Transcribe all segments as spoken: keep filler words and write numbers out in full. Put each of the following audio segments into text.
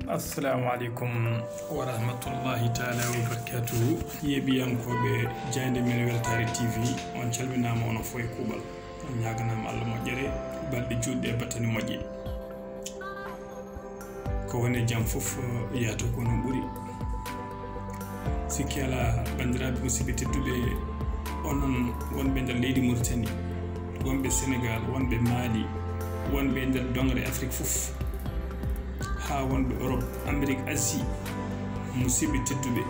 Assalamu aleykum wa rahmatullahi taala wa barakatuhu. Yeeɓiyankooɓe jaaynde men Weltaare T V, on calminaama, onon fof e kuuɓal. On ñaaganaama Allah moƴƴere, balɗe juutɗe e battane moƴƴe. Ko woni e jam fof, eh, yahata ko no ɓuri. Sikki alaa, banndiraaɓe musidɓe tedduɓe, onon wonɓe nder leydi Mauritanie, wonɓe Sénégal, wonɓe Mali, wonɓe nder doŋre Afrik fof, haa wonɓe Europe, Amérique, Asie, musidɓe tedduɓe,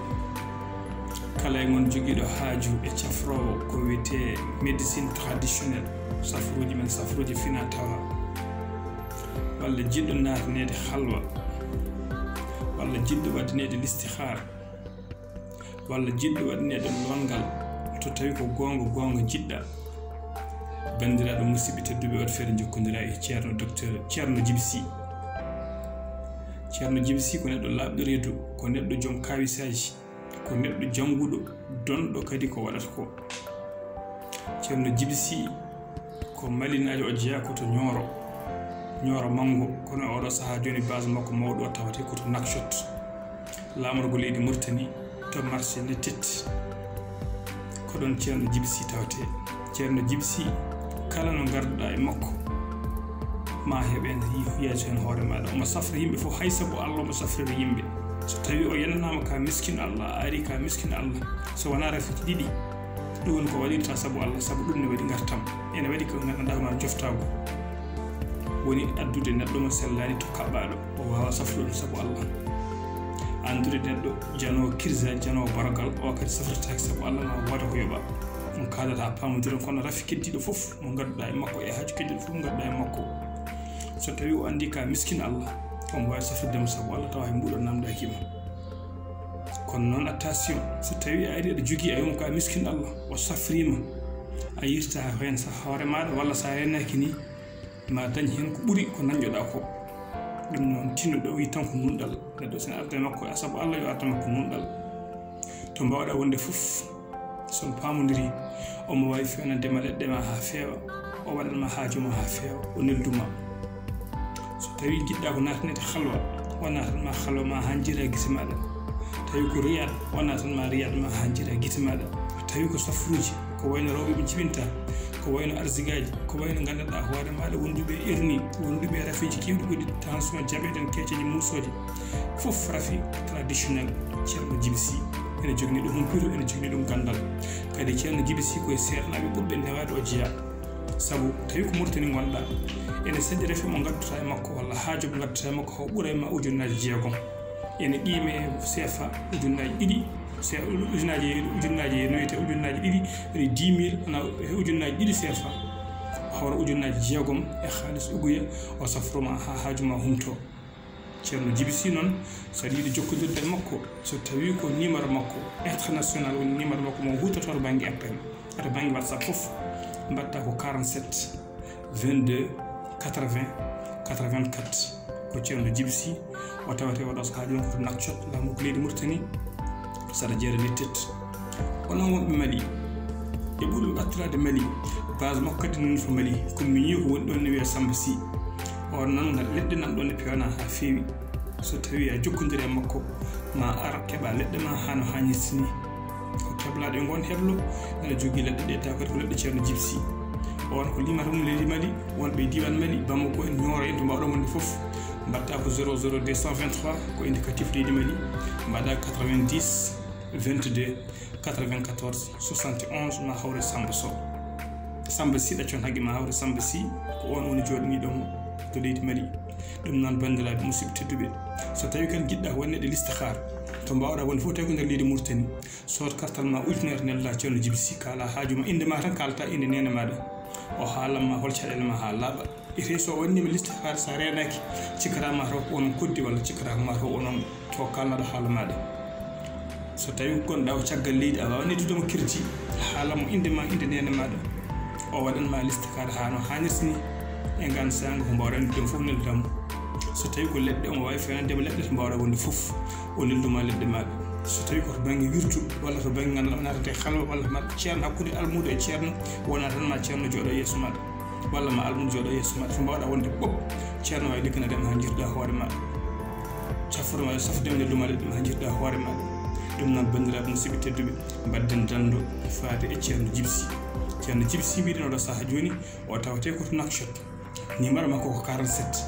kala e mon jogiiɗo haaju e cafroowo ko wiyetee médecine traditionnelle, safrooji men, safrooji fina tawa, walla jiɗɗo naataneede halwa, walla jiɗɗo waɗaneede listihaara, walla jiɗɗo waɗaneede lonngal, to tawi ko goonga goonga jiɗɗa, banndiraaɓe musidɓe tedduɓe, waɗi feere njokkondiraa e Ceerno Docteur Ceerno Jibi Sy. Ceerno Jibi Sy ko neɗɗo laaɓɗo reedu, ko neɗɗo joom kaawisaaji, ko neɗɗo jannguɗo, donɗo kadi ko waɗata ko. Ceerno Jibi Sy ko Malinaajo, o jeyaa ko to Ñooro, Ñooro Manngo, kono e oɗo sahaa jooni base makko mawɗo o tawetee ko to Nouakchott, laamorgo leydi Mauritanie, to marché Netit. Ko ɗoon Ceerno Jibi Sy tawetee. Ceerno Jibi Sy, kala no ngarduɗaa e makko, ma heɓ heen yeeso heen hoore maaɗa. Omo safra yimɓe fof, hay sabu Allah omo safrira yimɓe. So tawii o yenanaama ka miskin Allah, a ari ka miskin Allah, so wonaa rafiiji ɗiɗi, ɗum woni ko waɗirta sabu Allah, sabu ɗum ne waɗi ngartam. Ene waɗi ko nganndanɗaa ko noon joftaagu. Woni addude neɗɗo mo sellaani to kaɓɓaaɗo, o waawa safrude ɗum sabu Allah. Anndude neɗɗo janoowo kirsa, janoowo baragal, o kadi safrataake sabu Allah, ma wooda ko yoɓa. On kaadata paamondiron, kono rafi keddiiɗo fof mo ngannduɗaa e makko, e haaju keddiiɗo fof mo ngannduɗaa e makko, so tawii o anndii ka miskin Allah, omo waawi safrude mo sabu Allah, tawa hay mbuuɗo namdaaki ma. Kono noon, attention, so tawii a ari aɗa jogii, a wiima ko a miskin Allah, o safriima, a yirta heen sa hoore maaɗa, walla sa reenaaki ni, ma dañ heen ko ɓuri ko dañjoɗaa ko. Ɗum noon, tinno ɗo, wi tan ko nunɗal. Neɗɗo so ene arda e makko, a sabu Allah, yo arda makko nunɗal. To mbaawɗaa wonde fof, so on paamondirii, omo waawi feewnande ma leɗɗe ma haa feewa, o waɗan ma haaju ma haa feewa, o neldu ma. So tawii njiɗɗaa ko naataneede halwa, o naatan ma halwa ma haa njiira gite maaɗa. Tawi ko riyaad, o naatan ma riyaad ma haa njiira gite maaɗa. Tawi ko safruuji, ko wayno rewɓe ɓe njibinta, ko wayno arsigaaji, ko wayno nganndanɗaa hoore maaɗa wonduɓe hernie, wonduɓe rafiiji keewɗi goɗɗi, tension, diabète en, keeceeje muusooje. Fof rafi traditionnel Ceerno Jibi Sy. Ene joganii ɗum humpito, ene joganii ɗum ganndal. Kadi Ceerno Jibi Sy ko e seernaaɓe ɓurɓe newaade o jeyaa. Sabu tawi ko Mauritanie ngonɗaa, ene seeɗi rafi mo ngadduɗaa e makko walla haaju mo ngadduɗaa e makko, o ɓuray ma ujunnaaji jeegom. Ene qiime C F A ujunnaaji ɗiɗi, se-, ujunnaaji, ujunnaaji no wiyetee ujunnaaji ɗiɗi, woni dix mille, ana e ujunnaaji ɗiɗi C F A. Hawra ujunnaaji jeegom e haalis uguya, o safro ma haa haaju ma humto. Ceerno Jibi Sy noon, so aɗa yiɗi jokkondirde e makko, so tawii ko numéro makko international woni numéro makko mo huutortoo to bannge appel, to bannge WhatsApp fof, mbaɗta ko quarante-sept, vingt-deux, quatre-vingts, quatre-vingt-quatre. Ko Ceerno Jibi Sy, o tawetee oɗo sahaa jooni ko to Nouakchott, laamu ko leydi Mauritanie, sara jeere Netit. Onon wonɓe Mali, e ɓurɓe ɓattiraade Mali, base makko kadi nani ko Mali, ko miñi ko woni ɗoon ne wiyee Samba Sy. On nan ngal leɗɗe nan ɗoon ne peewnaa haa feewi. So tawii a jokkondirii e makko, ma ar keɓa leɗɗe ma haa no haanirta ni. Ko keblaaɗo e ngoon heblo, ene jogii leɗɗe ɗe, taw kadi ko leɗɗe Ceerno Jibi Sy. On ko limata mum leydi Mali, wonɓe e diiwaan Mali, Bamako en, Nioro en, to mbaawɗon wonde fof, mbaɗta ko zéro zéro deux cent vingt-trois, ko indicatif leydi Mali, mbaɗa quatre-vingt-dix, vingt-deux, quatre-vingt-quatorze, soixante et onze, ma hawre Samba Sow. Samba Sy, ɗaccon haqqe ma hawre Samba Sy, ko on woni jooɗaniiɗo mo to leydi Mali. Ɗum noon, banndiraaɓe musidɓe tedduɓe, so tawii kan njiɗɗaa ko waɗaneede listihaara, to mbaawɗaa wonde fof, tawi ko nder leydi Mauritanie, sood kartal ma ujunere, nelda Ceerno Jibi Sy, kaala haaju ma, innde ma tan kaalata, innde neene maaɗa. O haalan ma hol caɗeele ma haa laaɓa. Ete so o waɗanii ma listihaara, so a reenaaki, cikkata ma taw ko onon koddi walla cikkata ma taw ko onon to kaalnaɗo haala maaɗa. So tawii ko gonɗaa ko caggal leydi, a waawaa noddude mo crédit, haala mo innde ma, innde neene maaɗa. O waɗan ma listihaara haa no haanirta ni. E ngaan saanga ko mbaawɗaa noddude mo fof, nelda mo. So tawii ko leɗɗe, omo waawi feewnande ma leɗɗe to mbaawɗaa wonde fof, o neldu ma leɗɗe maaɗa. So tawii ko to bannge wirdu walla to bannge nganndanɗaa naatata e halwa walla ma ceerno, hakkunde almuudo e ceerno, wona tan ma ceerno jooɗo yeeso maaɗa. Walla ma almuudo jooɗo yeeso maaɗa, so mbaawɗaa wonde fof, ceerno waawi ligganade ma haa njiiruɗaa hoore maaɗa. Cafruɗo safde nde lumaɗe ɗum hajirɗa hoore maɗa. Ɗum noon, banndiraaɓe musidɓe tedduɓe, mbadden dando faade e Ceerno Jibsi. Ceerno Jibsi mbiɗen oɗo saha jooni, o tawate ko to Nouakchott. Numéro makko ko quarante-sept,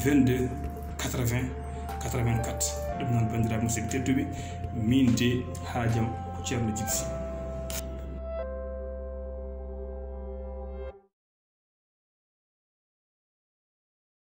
vingt-deux, quatre-vingts, quatre-vingt-quatre. Ɗum noon, banndiraaɓe musidɓe tedduɓe, min de haajam ko Ceerno Jibsi.